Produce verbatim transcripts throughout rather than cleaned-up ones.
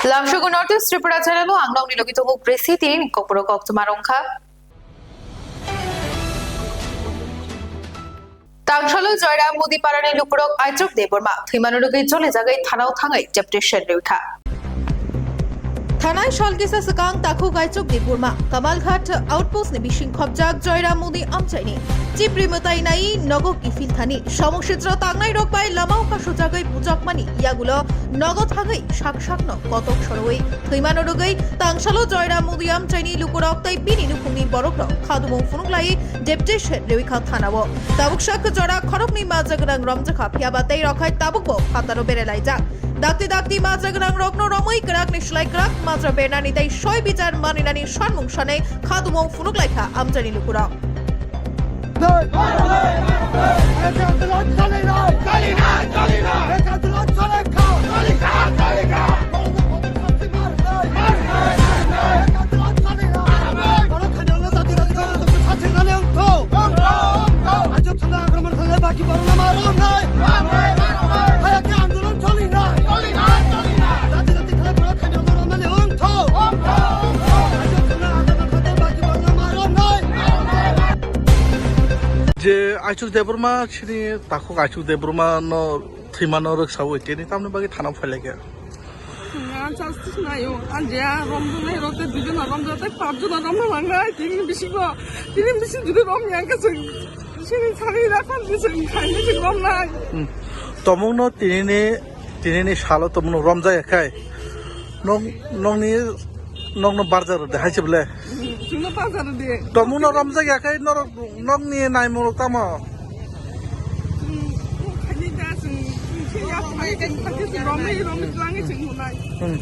Lamsogo North East Tripura channel o ang nokni logi tongo Presi tin kokborok koktwma rongkha. Tangsalo Joyram Mudi parani lukurok Aichuk Debbarma thwimano rwgwi jolijagwi thanao thangwi deputation rwkha. Thanai salkisa swkang takhuk Aichuk Debbarma Kamalghat outpost ni bising khopjak Joyram Mudi amchaini chipri mwtai nai nogo kiphil thani samung sitra tangnai rok bai lamao kasujagwi bujakmani yagulo nogo thangwi sak sakno kotok sorowi thwimano rwgwi tangsalo Joyram Mudi amchaini lukurok tei bini nukhungni borokrok khadumung phunuk lai deputation rwikha thanao. Tabuk sak jora khoroknwi majra gwnang romjakha, phiyaba tei rokhai tabukbo phataro berelaijak. Dakti dakti majra gwnang rokno romwi kwrakni slai kwrak majra bernani tei soi bichar maninani sanmung sanai khadumung phunuk laikha amchaini lukurok. Je Aichuk Debbarma, chini takhuk Aichuk Debbarma no thwimano rwksawi, tini tamni bagwi thana phailaikha. Ang justice naio, ang je romjaknai rok tei duijon romjak tei pachjon romna nangnai, tini bisingo, tini bising jodi romya khe chwng, chini thani rakham di chwng khaini chwng romnai. Hmm. Tomungno tinini, tinini salo tomungno romjak ya khai. Nong, nongni, nongno barjar de hai se bole. Chwngno barjar de. Tomungno romjak ya khai norok, nokni naimung rok tamo. Chwng khaini da chwng, chwng khe ya khaini chwng khaini chwng romwi, romwi twlangwi chwng hwnai. Hmm.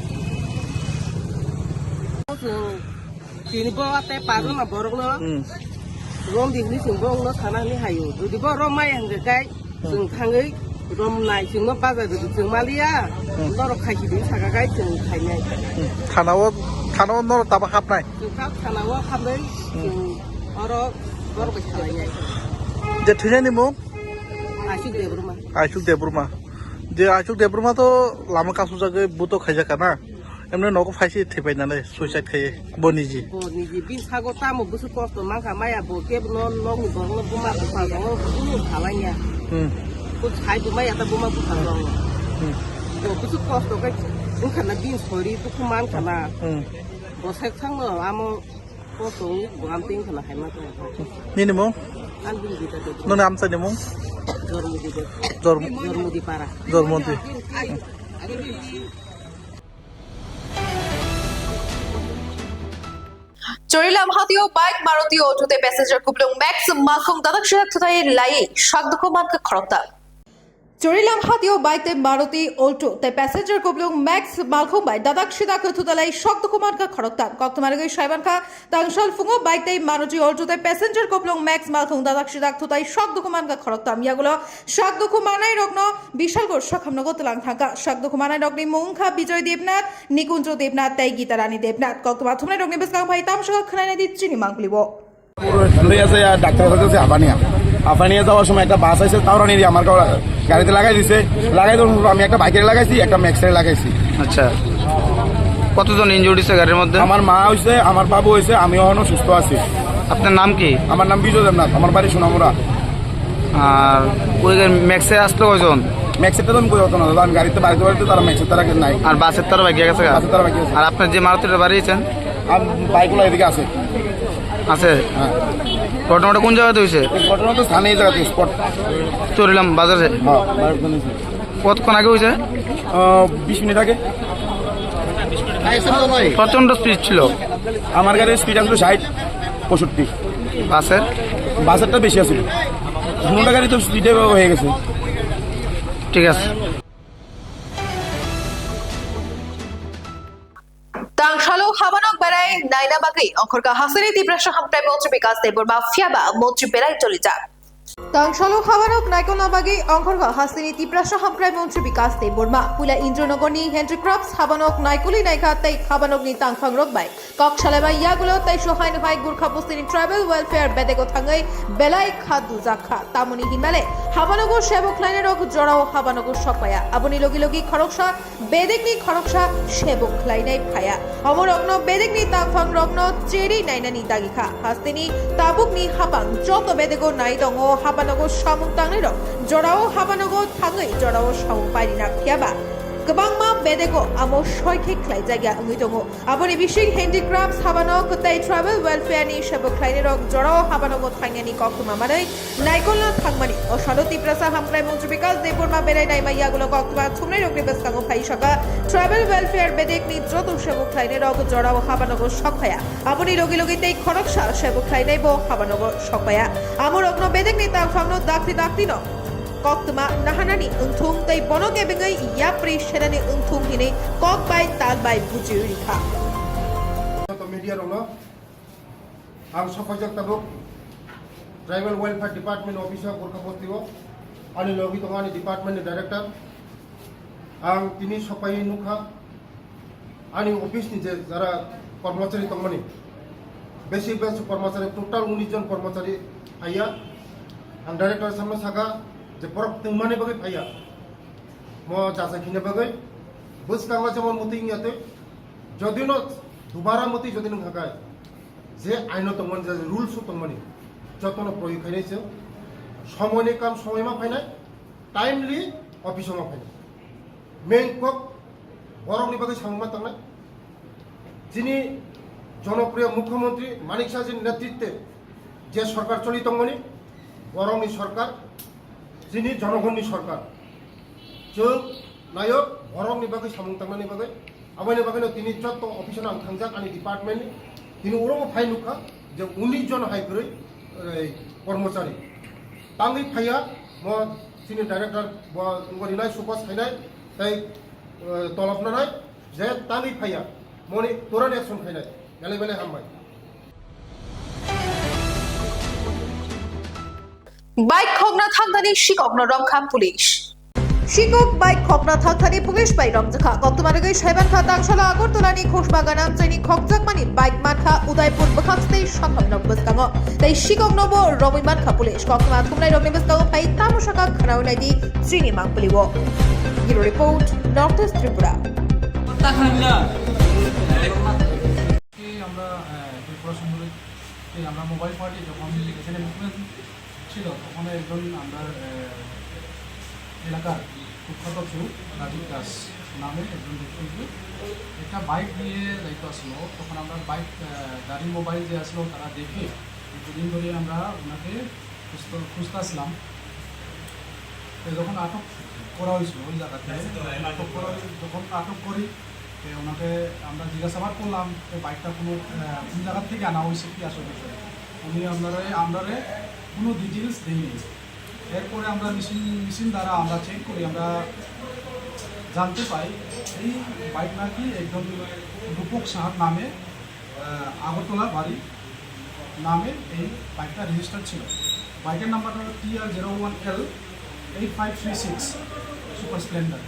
Chwng tini bo tei pajana borokno Hmm. romdi hwnwi chwng borokno sana hwnwi haio. Jodi bo romai hwnkhe kai chwng thangwi romnai, chwngno bajar rwdi, chwng maliya, Hmm. norok khaisi di saka kai chwng khainai. Hmm. Thanao, thanao norok tabo hapnai? Chwng kha thanao hapnai, Hmm. chwng oro borok bai salainai. Je thwinani mung? Aichuk Debbarma. Aichuk Debbarma. Je Aichuk Debbarma to lama kasujagwi buto khaijak kana? Emne nogo phaisi thwipainani suicide khai bo niji. Bo niji. Bini sago tamo bwswk kosto mankha, maya bo kebo no nokni borokno buma bupha tongo, kunu phalangya. Hmm. Bo sai bo maya ta buma bupha tongo. Hmm. Bo bwswk kosto khe wngkha na bini sori dukhu mankha na. Hmm. Bo sek thangno amo kosto wngwi bo amtwi wngkha na hai mankha. Nini mung? Ang bini bita de. Noni amchaini mung? Jormudi de. Jorm- Jormudi para. Jormudi. Chorilam hatio bike Maruti Alto tei passenger kuplung Max malkhung dadak sidak thutai lai sak dukhu mankha khorokta. Chorilam hatio bike tei Maruti Alto tei passenger kuplung Max malkhung bai dadak sidak thutai lai sak dukhu mankha khorokta. Koktwma rwgwi saimankha tangsal phungo bike tei Maruti Alto tei passenger kuplung Max malkhung dadak sidak thutai sak dukhu mankha khorokta. Yagulo sak dukhu manai rokno Bishalpur sakhamnogo twlang thangkha. Sak dukhu manai rokni mung wngkha Bijoy Debnath, Nikunjo Debnath tei Gita Rani Debnath. Koktwma thumnai rokni bwskang phai tamsaka khwnainai di chini mangpili o. লই আছে ইয়া ডাক্তারের কাছে হাঁপানিয়া। হাঁপানিয়া যাওয়ার সময় একটা বাস আছে, তাওরানি দিয়ে আমার গাড়িতে লাগাই দিছে। লাগাই দেওয়ার পর আমি একটা বাইকের লাগাইছি, একটা ম্যাক্সের লাগাইছি। আচ্ছা, কতজন ইনজুর্ড হয়েছে গাড়ির মধ্যে? আমার মা হইছে, আমার বাবু হইছে, আমি এখনো সুস্থ আছি। আপনার নাম কি? আমার নাম বিজয় দেবনাথ, আমার বাড়ি সোনামুড়া। আর ওই গাড়ি ম্যাক্সে আসলো কয়জন? ম্যাক্সেরটা তো আমি কই হতো না দাদা, আমি গাড়িতে বাড়িতে বাড়িতে তারা ম্যাক্সের তারা নাই। আর বাসের তারা বাকি গেছে গা? বাসের তারা বাকি আছে। আর আপনার যে মারুতিটা বাড়িয়েছেন? আর বাইকগুলো এদিকে আছে। আছে? হ্যাঁ। ঘটনাটা কোন জায়গাতে হয়েছে? এই ঘটনা তো স্থানীয় জায়গাতে, স্পট। চরিলাম বাজারে? হ্যাঁ, বাইক তো নিয়েছে। কতক্ষণ আগে হয়েছে? আহ, বিশ মিনিট আগে। প্রচণ্ড স্পিড ছিল। আমার গাড়ির স্পিড আসলে ষাট, পঁয়ষট্টি। বাসের? বাসেরটা বেশি আছিল। দুটা গাড়ি তো স্পিডে হয়ে গেছে। ঠিক আছে। Tangsalo habanok berai naina bagwi ongkhorkha hasteni Tiprasa hamkrai montri Bikas Debbarma phiyaba montri berai cholijak. Tangsalo habanok naikona bagwi ongkhorkha hasteni Tiprasa hamkrai montri Bikas Debbarma. Puila Indranogorni handicrafts habanok naikolwi naikha tei habanokni tangphangrok bai kok salaima yagulo tei sohai nohai Gurkha bostini tribal welfare bedego thangwi belai kha dujakha. Tamoni hinmale Habanogo sebo khlainairok jorao habanogo sokpaya. Aboni logi logi khoroksa bedekni khoroksa sebo khlainai phaya. Omorokno bedekni tangphangrokno cheri nainani dagikha. Hasteni tabukni hapang joto bedego nai tongo habanogo samung tangnairok jorao habanogo thangwi jorao samung pairina phiyaba kwbangma bedego amo soikhe khlaijakya wngwi tongo. Aboni bising handicrafts habano kwtai tribal welfare ni sebo khlainairok jorao habanogo thangnani koktwma manwi naikolno thangmani o salo Tiprasa hamkrai mantri Bikash Debbarma berai naima yagulo koktwma thumnairokni bwskango phai saka tribal welfare bedekni joto sebo khlainairok jorao habanogo sokphaya. Aboni logi logi tei khoroksa sebo khlainaibo habanogo sokphaya. Amorokno bedekni tangphangno dakti daktino koktwma nahanani wngthung tei bono kebengwi yapri senani wngthung hinwi kok bai tal bai bujiwi rikha. Joto media rokno ang sokphaijak tabuk Tribal Welfare Department office o Gorkha Bosti o, ani logi tongo ani department ni director. Ang tini sokphaiwi nukha, ani office ni je jara kormochari tongmani, besi besi kormochari, total unis jon kormochari phaiya. Ang director samno saka je borok tongmani bagwi phaiya, mo jacha khina bagwi. Bwskango jemon muti wngya twi, jodi no dubara muti jodi nung hakai, je aino tongmani, je rules o tongmani, jotono proyog khainai se, somoini kam somoima phainai, timely office o ma phainai. Main kok borokni bagwi samungma tangnai. Chini jonopriyo Mukhyamantri Manik Sahani netritwe je sorkar choli tongmani, borokni sorkar, chini jonogonni sorkar. Chwng nayok borokni bagwi samung tangnani bagwi. Aboni bagwino tini jotto office-o ang thangjak ani department-ni. Tini urobo phai nukha je unis jon hai kwrwi, ei, kormochari. Tangwi phaiya mo chini director bo wngkha rinai supa sainai tei, eh, tolop nanai je tangwi phaiya moni turan action khainai. Belai belai hambai. Bike khokna thangthani sikokno romkha police. Sikok bike khokna thangthani police bai romjakha. Koktwma rwgwi saimankha Tangsala Agartala ni Khosbagan amchaini khokjakmani bike mankha Udaipur bwkhak tei sakhamrok bwskango. Tei sikokno bo romwi mankha police. Koktwma thumnairokni bwskango phai tamo sakha khwnawi naidi chini mangpili o. Bureau report, North East Tripura. এই আমরা, আহ, ত্রিপুরা সুন্দরী, এই আমরা mobile party যখন এখানে মুভমেন্ট ছিল, তখন একজন আমরা, আহ, এলাকার কুখ্যাত চোর রাজীব দাস নামে একজন ব্যক্তি একটা বাইক নিয়ে যাইতো আসলো। তখন আমরা বাইক, আহ, গাড়ি মোবাইল যে আসলো, তারা দেখে দীর্ঘদিন ধরে আমরা ওনাকে খুঁজতে, খুঁজতে আসলাম। তো যখন আটক করা হয়েছিল ওই জায়গাতে, আটক করা হয়েছিল, যখন আটক করি, তো ওনাকে আমরা জিজ্ঞাসাবাদ করলাম যে বাইকটা কোনো, আহ, কোন জায়গা থেকে আনা হয়েছে, কি আসল বিষয়। উনি আমরা, আমরা কোনো ডিটেলস দেয়নি। এরপরে আমরা মেশিন, মেশিন দ্বারা আমরা চেক করি, আমরা জানতে পাই এই বাইক নাকি একজন রূপক সাহার নামে, আহ, আগরতলা বাড়ি নামে এই বাইকটা রেজিস্টার্ড ছিল। বাইকের নাম্বার হলো T R zero one L eight five three six super splendor.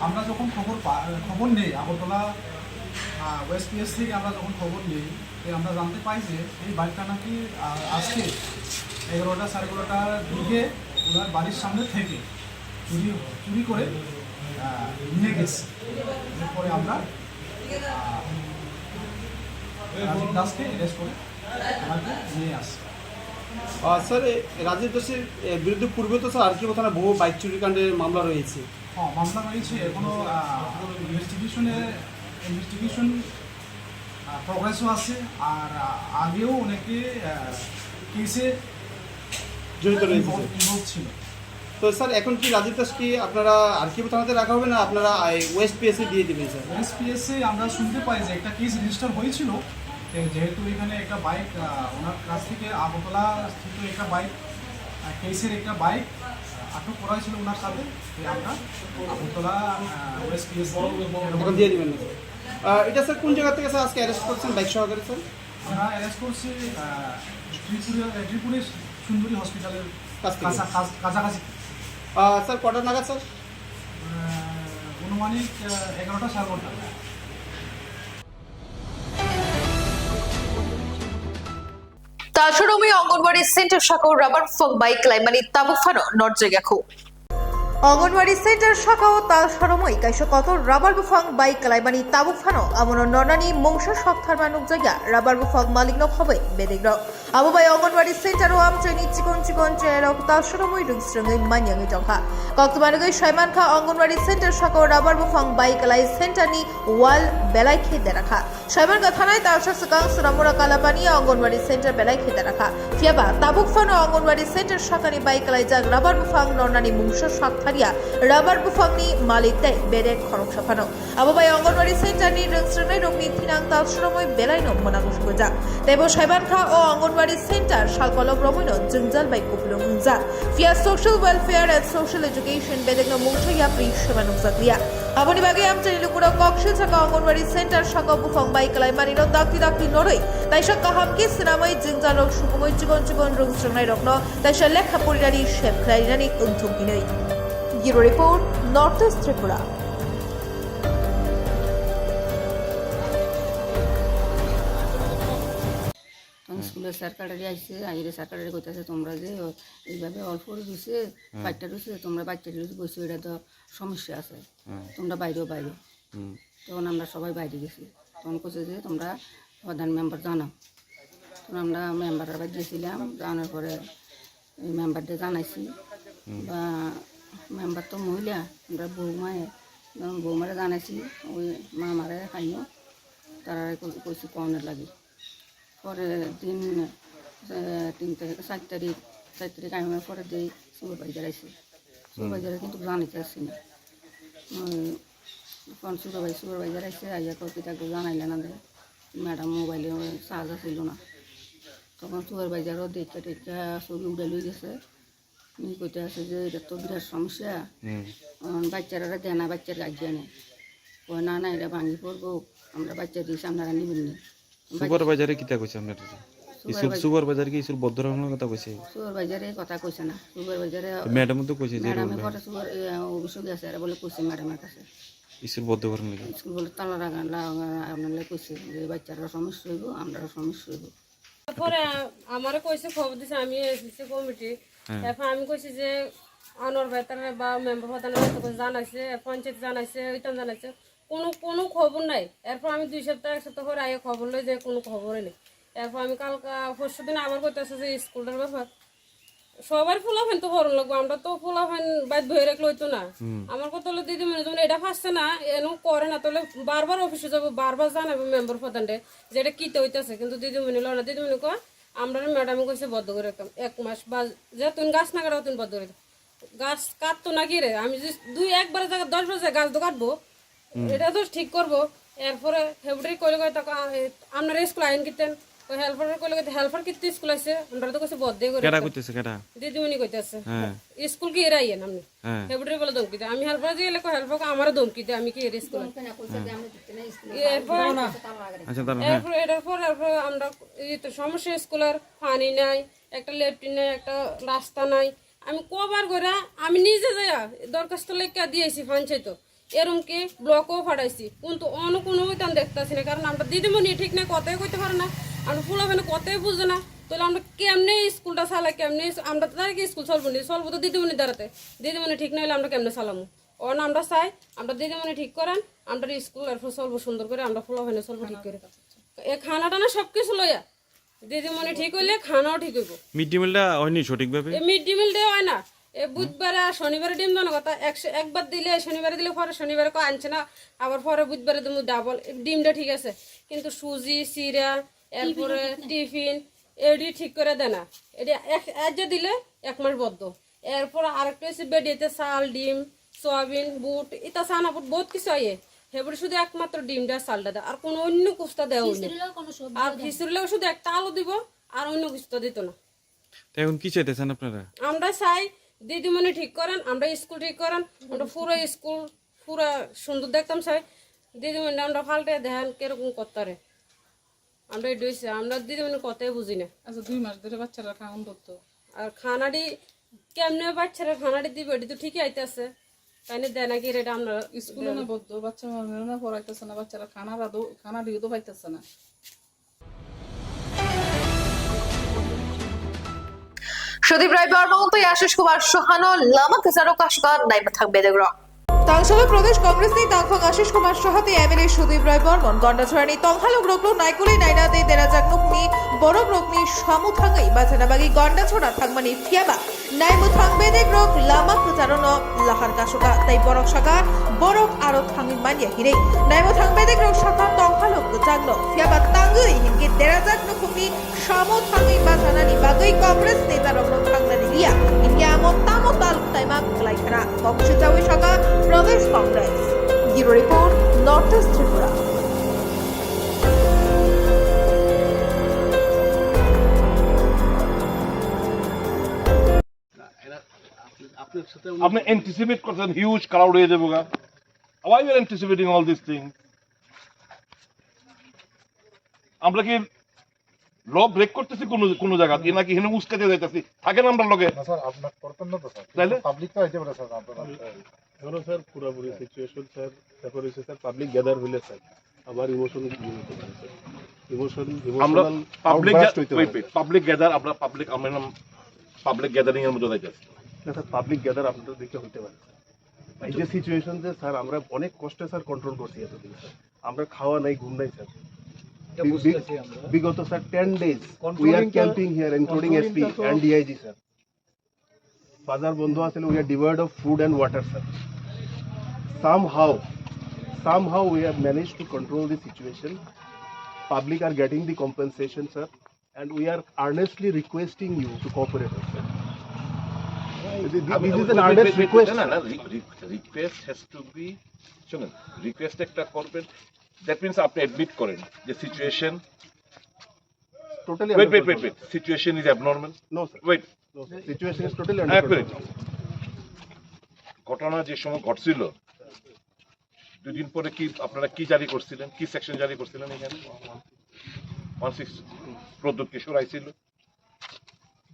আমরা যখন খবর পা-, খবর নেই আগরতলা, আহ, ওএসপিএস থেকে আমরা যখন খবর নেই, তো আমরা জানতে পাই যে এই বাইকটা নাকি, আহ, আজকে এগারোটা, সাড়ে এগারোটার দিকে ওনার বাড়ির সামনে থেকে চুরি, চুরি করে, আহ, নিয়ে গেছে। এরপরে আমরা, আহ, রাজীব দাসকে অ্যারেস্ট করে ওনাকে নিয়ে আসি। আহ, স্যার, এই রাজীব দাসের, এ, বিরুদ্ধে পূর্বে তো, স্যার, আরকিবো থানায় বহু বাইক চুরি কাণ্ডের মামলা রয়েছে। হ্যাঁ, মামলা রয়েছে, এখনো, আহ, ইনভেস্টিগেশনে, ইনভেস্টিগেশন, আহ, প্রোগ্রেসও আছে। আর, আহ, আগেও অনেকে, আহ, কেসে জড়িত রয়েছে, স্যার। ইনভলভ, ইনভলভ ছিল। তো, স্যার, এখন কি রাজীব দাস কি আপনারা আরকিবো থানাতে রাখা হবে না আপনারা এই ওএসপিএসে দিয়ে দিবেন, স্যার? ওএসপিএসে আমরা শুনতে পাই যে একটা কেস রেজিস্টার হয়েছিল, এ, যেহেতু এখানে একটা বাইক, আহ, ওনার কাছ থেকে আগরতলা স্থিত একটা বাইক, আহ, কেসের একটা বাইক আটক করা হয়েছিল ওনার সাথে। তো আমরা আগরতলা, আহ, ওএসপিএস এখন দিয়ে দিবেন না, স্যার? আহ, এটা, স্যার, কোন জায়গা থেকে, স্যার, আজকে অ্যারেস্ট করছেন বাইক সহকারে, স্যার? আমরা অ্যারেস্ট করছি, আহ, ত্রিপুরা, আহ, ত্রিপুরের সুন্দরী হসপিটালের কাছ থেকে? কাছা-, কাছ-, কাছাকাছি। আহ, স্যার, কটা নাগাদ, স্যার? আহ, আনুমানিক, আহ, এগারোটা, সাড়ে এগারোটা। Talsaromwi Anganwadi Center sakao rubber buphang bai kalaimani tabuk phano norjak yakho. Anganwadi Center sakao Talsaromwi kaisa kotor rubber buphang bai kalaimani tabuk phano abono nornani mungsa soktharma nukjakya rubber buphang malikno khobwi bedekrok. Abo bai Anganwadi Center o amchaini chikon chikon cherairok Talsaromwi rwngsrwngwi manyangwi tongkha. Koktwma rwgwi saimankha Anganwadi Center sakao rubber buphang bai kalai center ni wall belai khe derakha. Saimankha thanai talsa swkang Sonamura Kalapani Anganwadi Center belai khe derakha. Phiyaba tabuk phano Anganwadi Center sakani bai kalaijak rubber buphang nornani mungsa saktharya rubber buphangni malik tei bedek khoroksa phano. Abo bai Anganwadi Center ni rwngsrwngnairokni thinang talsaromwi belaino mwnago sukujak. Teibo saimankha o Anganwadi Center salkolok romwino jwngjal bai kupulung wngjak. Phiya Social Welfare and Social Education bedekno mungsa yapri sema nukjakliya. Aboni bagwi amchaini lukurok koksil saka Anganwadi Center saka buphang bai kalaimanino dakti dakti norwi taisa kaham khe swnamwi jwngjalrok subungwi chikon chikon rwngsrwngnairokno taisa lekha porinani sep khlai rinani wngthung hinwi. Bureau Report, North East Tripura. তখন স্কুলের স্যার কাটারি আইসে, আইরে স্যার কাটারি কইতাছে, "তোমরা যে ও-, এইভাবে অল্প করে দিছে, হুম। ফাইটটা দিছে, তোমরা বাচ্চা দিছে, বলছে এটা তো সমস্যা আছে, হুম। তোমরা বাইরেও বাইরে।" হুম। তখন আমরা সবাই বাইরে গেছি। তখন কইছে যে, "তোমরা প্রধান মেম্বার জানাও।" তখন আমরা মেম্বাররা বাড়ি গেছিলাম, জানার পরে এই মেম্বারদের জানাইছি, হুম। বা মেম্বার তো মহিলা, আমরা বৌমায়, যখন বৌমারে জানাইছি, ওই মামারে খাইও, তারা কই-, কইছি কনের লাগি। পরে দিন, আহ, তিন তারিখ, চার তারিখ, চার তারিখ আমি পরে দেই সুপারভাইজার আইসি। সুপারভাইজারে কিন্তু জানাইতে আসছি না। ওই ফোন সুপারভাই-, সুপারভাইজার আইসে, আইয়া কয়, "কিতা গো জানাইলে না দে?" ম্যাডাম মোবাইলে চার্জ ছিল না। তখন সুপারভাইজারও দেখে টেকে ছবি উঠে লই গেছে। ই কইতে আছে যে, "এটা তো বিরাট সমস্যা। হুম। আহ, বাচ্চারা দেয় না, বাচ্চার গার্জিয়ানে।" কয়, "না, না, এটা ভাঙি পড়বো, আমরা বাচ্চা দিয়েছি, আপনারা নিবেন না।" সুপারভাইজারে কিতা কইছে আপনার? সুপারভাইজার। স্কুল সুপারভাইজার কি স্কুল বদ্ধ রাখার কথা কইছে? সুপারভাইজারে কথা কইছে না। সুপারভাইজারে তো ম্যাডামও তো কইছে যে ম্যাডামে রুল নাই। পরে সুপার, এ, অভিযোগ আছে, এরা বলে কইছে ম্যাডামের কাছে। স্কুল বদ্ধ করার লাগি? স্কুল বলে তালা লাগান, লাগান, আপনারা কইছে যে বাচ্চারা সমস্যা হইব, আমরাও সমস্যা হইব। পরে আমারে কইছে, খবর দিছে, আমি এসএসসি কমিটি। হ্যাঁ। এখন আমি কইছি যে আনোয়ার ভাই তারা বা মেম্বার প্রধান ভাই তো জানাইছে, পঞ্চায়েত জানাইছে, ওইটা জানাইছে, কোনো, কোনো খবর নাই। এরপর আমি দুই সপ্তাহ, এক সপ্তাহ পরে আগে খবর লই যে কোনো খবরই নেই। এরপর আমি কালকা পরশু দিন আবার কইতেছে যে স্কুলটার ব্যাপার। সবার পোলাপান তো পড়ন লাগবো, আমরা তো পোলাপান বাদ বই রাখলে হইতো না। হুম। আমার কথা হলো দিদিমণি যখন এটা পারছে না, এনো করে না, তাহলে বারবার অফিসে যাবো, বারবার জানাবো মেম্বার প্রধানরে যে এটা কিতে হইতেছে, কিন্তু দিদিমণি লো না। দিদিমণি কয়, "আমরা ম্যাডামে কইছে বদ্ধ করে রাখতাম এক মাস, বা যে তুমি গাছ না কাটাও তুমি বদ্ধ করে রাখতাম।" গাছ কাটতো নাকি রে? আমি যদি দুই একবারে জায়গা দশ বার গাছ তো কাটবো, হুম। এটা তো ঠিক করবো। এরপরে হেবুটাই কইলে কয়, "তখন আপনারা স্কুল আইন কিতেন?" ওই হেল্পার কইলে কয়, "হেল্পার কিতে স্কুল আছে? আমরা তো কিছু বদ্ধ করে কেটা রাখতাম।" কইতেছে, কেটা? দিদিমণি কইতেছে। হ্যাঁ। স্কুল কি এরা আইয়েন আপনি? হ্যাঁ। হেবুটাই বলে ধমকি দেয়। আমি হেল্পার দিয়ে এলাকা হেল্পার আমারও ধমকি দেয়, আমি কি এর স্কুল? ধমকি না, কইছে যে আমরা দিতে না স্কুলে। এরপর আচ্ছা, দাঁড়ান, হ্যাঁ। এরপর, এটার পর, এরপর আমরা এই তো সমস্যা স্কুলের পানি নাই, একটা লেট্রিন নাই, একটা রাস্তা নাই। আমি কবার করে আমি নিজে যাইয়া দরখাস্ত লেখা দিয়েছি পঞ্চায়েত, এরম কি ব্লকও পাঠাইছি, কিন্তু অন্য কোনো ওইতান দেখতেছি না। কারণ আমরা দিদিমণি ঠিক না, কথাই কইতে পারে না, আমরা ফুলাফানে কথাই বুঝে না, তাহলে আমরা কেমনে স্কুলটা চালাই, কেমনে ইস-, আমরা তাদের কি স্কুল চলবো নি? চলবো তো দিদিমণি দ্বারাতে। দিদিমণি ঠিক না হইলে আমরা কেমনে চালামু? অন আমরা চাই, আমরা দিদিমণি ঠিক করেন, আমরা স্কুল আর চলবো সুন্দর করে, আমরা ফুলাফানে চলবো ঠিক করে। এ খানা টানা সব কিছু লইয়া দিদিমণি ঠিক হইলে খানাও ঠিক হইব। মিড ডে মিলটা হয়নি সঠিকভাবে? এই মিড ডে মিল ডে হয় না। এ বুধবারে আর শনিবারে ডিম দেওয়ার কথা, একশো, একবার দিলে শনিবারে দিলে পরে শনিবারে কেউ আনছে না, আবার পরে বুধবারে তুমি ডাবল। ডিমটা ঠিক আছে, কিন্তু সুজি, চিরা, এরপরে টিফিন, এডি ঠিক করে দেয় না। এডি এক, এক যে দিলে এক মাস বদ্ধ। এরপর আরেকটা হচ্ছে বেডিতে চাল, ডিম, সয়াবিন, বুট, ইতা চানা বুট বহুত কিছু আইয়ে। হেবুরে শুধু একমাত্র ডিমটা, চালটা দেয়, আর কোনো অন্য কুস্তা দেওয়া হয়নি। খিচুড়িলেও কোনো সবজি আর দেয় না। খিচুড়িলেও শুধু একটা আলু দিব, আর অন্য কিছু তো দিত না। তো এখন কি চাইতেছেন আপনারা? আমরা চাই দিদিমণি ঠিক করেন, আমরা স্কুল ঠিক করেন, আমরা পুরো স্কুল পুরো সুন্দর দেখতাম চাই। দিদিমণি আমরা পাল্টে দেখেন কিরকম করতারে। আমরা এডি হইছে, আমরা দিদিমণি কথাই বুঝি না। আচ্ছা, দুই মাস ধরে বাচ্চারা খাওন ধরতো। আর খানাটি কেমনে বাচ্চারা খানাটি দিবে, এটি তো ঠিকই আইতাছে। তাই না দেয় নাকি এটা আমরা স্কুলে না বলতো, বাচ্চা মানুষ না পড়াইতেছে না, বাচ্চারা খানা রাধো, খানা দিয়ে তো পাইতেছে না। Sudip Rai Barma tei Ashish Kumar Sahano lama kwcharo kasuka naima thang bedegrok. Tangshalo Pradesh Congress ni tangkhung Ashish Kumar Saha tei M L A Sudip Rai Barman Gondachorani tonghalok rokno naikolwi naina tei derajak nukni borok rokni samu thangwi bachana bagwi Gondachora thangmani phiyaba naimwthang bedegrok lama kwcharono lahar kasuka tei borok saka borok aro thangwi manya hinwi naimwthang bedegrok saka tonghalok kwchangno phiyaba tangwi hinkhe derajak nukhungni samo thangwi bachanani bagwi Congress netarokno thangnani liya, hinkhe amo tamo tal khwlaima khwlai khna, kok swchawi saka Pradesh Congress. Bureau Report, North East Tripura. আপনি অ্যান্টিসিপেট করছেন huge crowd হয়ে যাবো গা? Why you are anticipating all these things? আমরা কি ল ব্রেক করতেছি কোনো কোনো জায়গা কি, নাকি এখানে উস্কাতে যাইতাছি? থাকেন আমরা লগে। না স্যার, আপনার করতেন না তো স্যার। তাইলে? পাবলিক তো আইতে পারে স্যার, আপনারা। এখনো স্যার পুরোপুরি সিচুয়েশন স্যার, ব্যাপার হইছে স্যার, পাবলিক গ্যাদার হইলে স্যার আবার ইমোশন ইয়ে হতে পারে স্যার। ইমোশন, আমরা ইমোশনাল পাবলিক আউটবার্স্ট হইতে পারে স্যার। পাবলিক গ্যাদার, আমরা পাবলিক, আমরা পাবলিক গ্যাদারিং এর মধ্যে যাইতেছি। না স্যার, পাবলিক গ্যাদার আপনাদের দিকে হইতে পারে। এই যে সিচুয়েশন যে স্যার, আমরা অনেক কষ্টে স্যার কন্ট্রোল করছি এতদিন স্যার। আমরা খাওয়া নাই, ঘুম নাই স্যার। এটা বি-, বি-, বুঝতেছি আমরা। বিগত sir ten days we are কন্ট্রোলিংটা, camping here, including S P কন্ট্রোলিংটা তো and D I G sir. বাজার বন্ধ আছে, we are devoid of food and water, sir. Somehow, somehow we have managed to control the situation. Public are getting the compensation, sir. And we are earnestly requesting you to cooperate, sir. This is an earnest request. না, না, না, রি-, রি-, request has to be, শুনুন, রিকোয়েস্ট একটা করবেন, that means আপনি অ্যাডমিট করেন যে situation Totally wait, under wait, wait, control, wait. Situation is abnormal. No, sir. Wait. No, sir. Situation is totally under এক control. মিনিট। ঘটনা যে সময় ঘটছিল, দুদিন পরে কি আপনারা কি জারি করছিলেন, কি সেকশন জারি করছিলেন এখানে? ওয়ান সিক্স, প্রদ্যুৎ কিশোর আইছিল।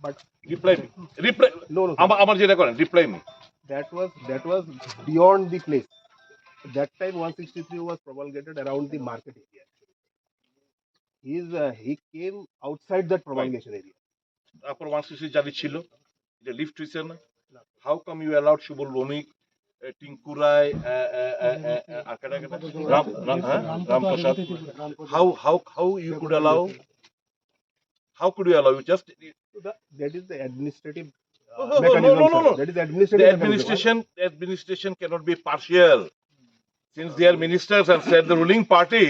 But reply me, reply. No, no, sir. আমার, আমার যেটা করেন, reply me. That was, that was beyond the place. That time one sixty-three was promulgated around the market area. He is, uh, he came outside that promulgation area. তারপর one sixty জারি ছিল, এটা লিফট হইছে না? How come you allowed শুভল ভৌমিক, এ, টিঙ্কু রায়, এ, এ, এ, এ, এ, আর কাটা কাটা? রাম, রাম, হ্যাঁ? Ramprasad. How, how, how you could allow? How could you allow? You just That, that is the administrative, uh, Oh, oh, oh, mechanism, no, no, sir. No, no. That is the administrative The mechanism. Administration, administration cannot be partial. Since they are ministers and said the ruling party,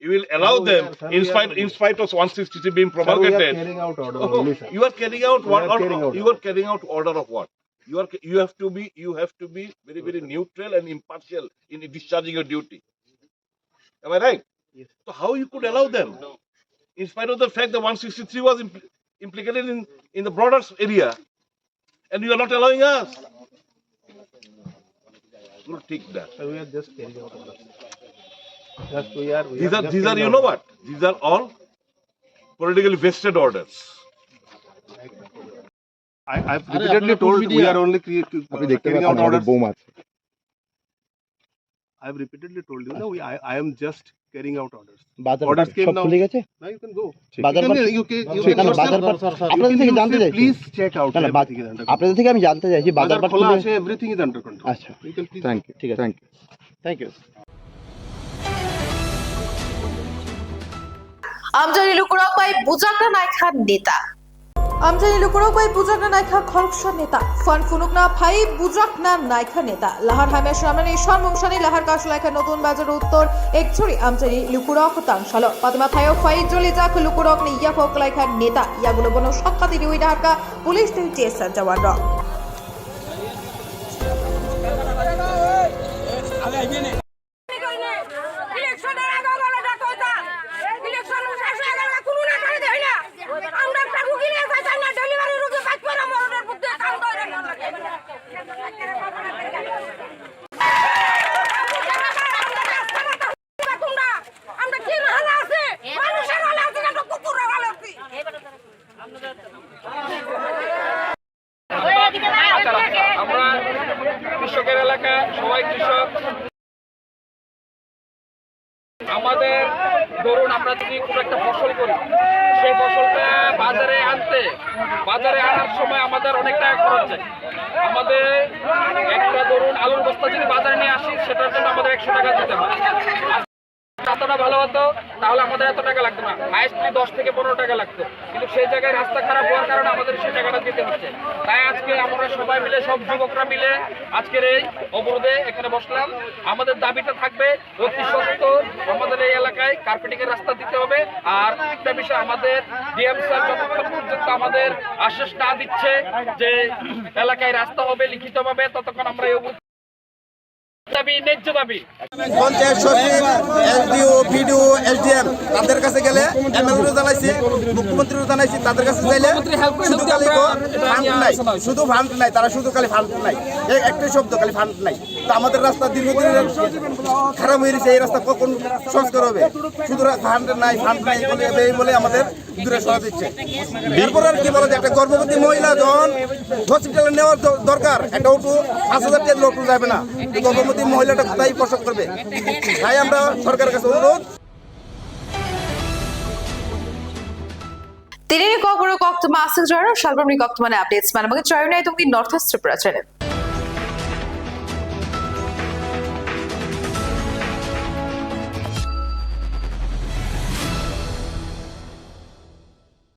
you will allow them in spite, in spite of one sixty-three being promulgated. Sir, we are carrying out order only, sir. You are carrying out what order? You are carrying out order of what? You are, you have to be, you have to be very, very neutral and impartial in discharging your duty. Am I right? Yes. So how you could allow them? In spite of the fact that one sixty-three was impl-, implicated in, in the broader area, and you are not allowing us. We'll take that. Sir, we are just carrying out orders. Just we are, we These are, these are, you know what? These are all politically vested orders. I, I've repeatedly told we are only cre-, cre-, carrying out orders. আপনি দেখতে পাচ্ছেন আমাদের বৌমা আছে। I've repeatedly told you, no, we, I, I am just carrying out orders. বাজার Orders came সব now. খুলে গেছে? Now you can go. ঠিক। বাজার You can, বাজার you can, you ঠিক can আছে, yourself, বাজার বাজার, আপনাদের থেকে জানতে চাইছি। Please check out, না, না, বাজ-, everything is under control. আপনাদের থেকে আমি জানতে চাইছি, বাজার বাজার খোলা খুলে আছে, everything is under control. আচ্ছা। You can please ঠিক আছে। Thank you. Amchaini lukurok bai bujakna naikha neta. Amchaini lukurok bai bujakna naikha khoroksa neta. Phan phunukna phai bujakna naikha neta. Lahar hamya swnamnani sor mungsani lahar kasulaikha Notun Bazar Uttor Ekchuri Amchaini lukurok tangsalo. Patima thaio phai jolijak lukurokni yaphok klaikha neta. Yagulo bono sokkati riwi naharkha police tei T S R jawanrok. ইলেকশনের আগে ওগুলো ডাকো তা। ইলেকশন শেষ হয়ে গেল, কোনো নেতারে দেখি না। আমরা একটা রুগী নিয়ে যাই, যাই না, ডেলিভারি রুগী, বাইক করে মরণের মধ্যে কাম করে না। তোমরা, আমরা কি হালা আছে? মানুষের হালা আছে না, কুকুরের হালা আছে? আমরা কৃষকের এলাকা, সবাই কৃষক। আমাদের ধরুন, আমরা যদি কোনো একটা ফসল করি, সেই ফসলটা বাজারে আনতে বাজারে আনার সময় আমাদের অনেক টাকা খরচ যায়। আমাদের একটা, ধরুন, আলুর বস্তা যদি বাজারে নিয়ে আসি, সেটার জন্য আমাদের একশো টাকা দিতে হয়। আর যতটা ভালো হতো, তাহলে আমাদের এত টাকা লাগতো না, হায়েস্ট দশ থেকে পনেরো টাকা লাগতো। কিন্তু সেই জায়গায় রাস্তা খারাপ হওয়ার কারণে আমাদের সেই টাকাটা দিতে হচ্ছে। তাই আজকে আমরা সবাই মিলে, সব যুবকরা মিলে আজকের এই অবরোধে এখানে বসলাম। আমাদের দাবিটা থাকবে অতি সত্বর আমাদের এই এলাকায় কার্পেটিং এর রাস্তা দিতে হবে। আর একটা বিষয়, আমাদের ডিএম স্যার যতক্ষণ পর্যন্ত আমাদের আশ্বাস না দিচ্ছে যে এলাকায় রাস্তা হবে লিখিতভাবে, ততক্ষণ আমরা এই অবরোধ দাবি, ন্যায্য দাবি। পঞ্চায়েত সচিব, এসডিও, বিডিও, এসডিএম, তাদের কাছে গেলে, এমএলএরও জানাইছি, মুখ্যমন্ত্রীরও জানাইছি, তাদের কাছে চাইলে শুধু খালি ফান্ড নাই, শুধু ফান্ড নাই, তারা শুধু খালি ফান্ড নাই, এই একটাই শব্দ, খালি ফান্ড নাই। তো আমাদের রাস্তা দীর্ঘদিনের খারাপ হয়ে গেছে, এই রাস্তা কখন সংস্কার হবে? শুধু ফান্ড নাই, ফান্ড নাই বলে, এই বলে আমাদের দূরে সরা দিচ্ছে। এরপর আর কি বলা যায়, একটা গর্ভবতী মহিলা যখন হসপিটালে নেওয়ার দ-, দরকার, একটা অটো পাঁচ হাজার টাকা দিলে অটো যাবে না, তো গর্ভবতী মহিলাটা কোথায় প্রসব করবে? তাই আমরা সরকারের কাছে অনুরোধ। Tini ni kokborok koktwma aswk jora, salbrumni koktwmani updates manna bagwi chayunai tongdi North East Tripura channel.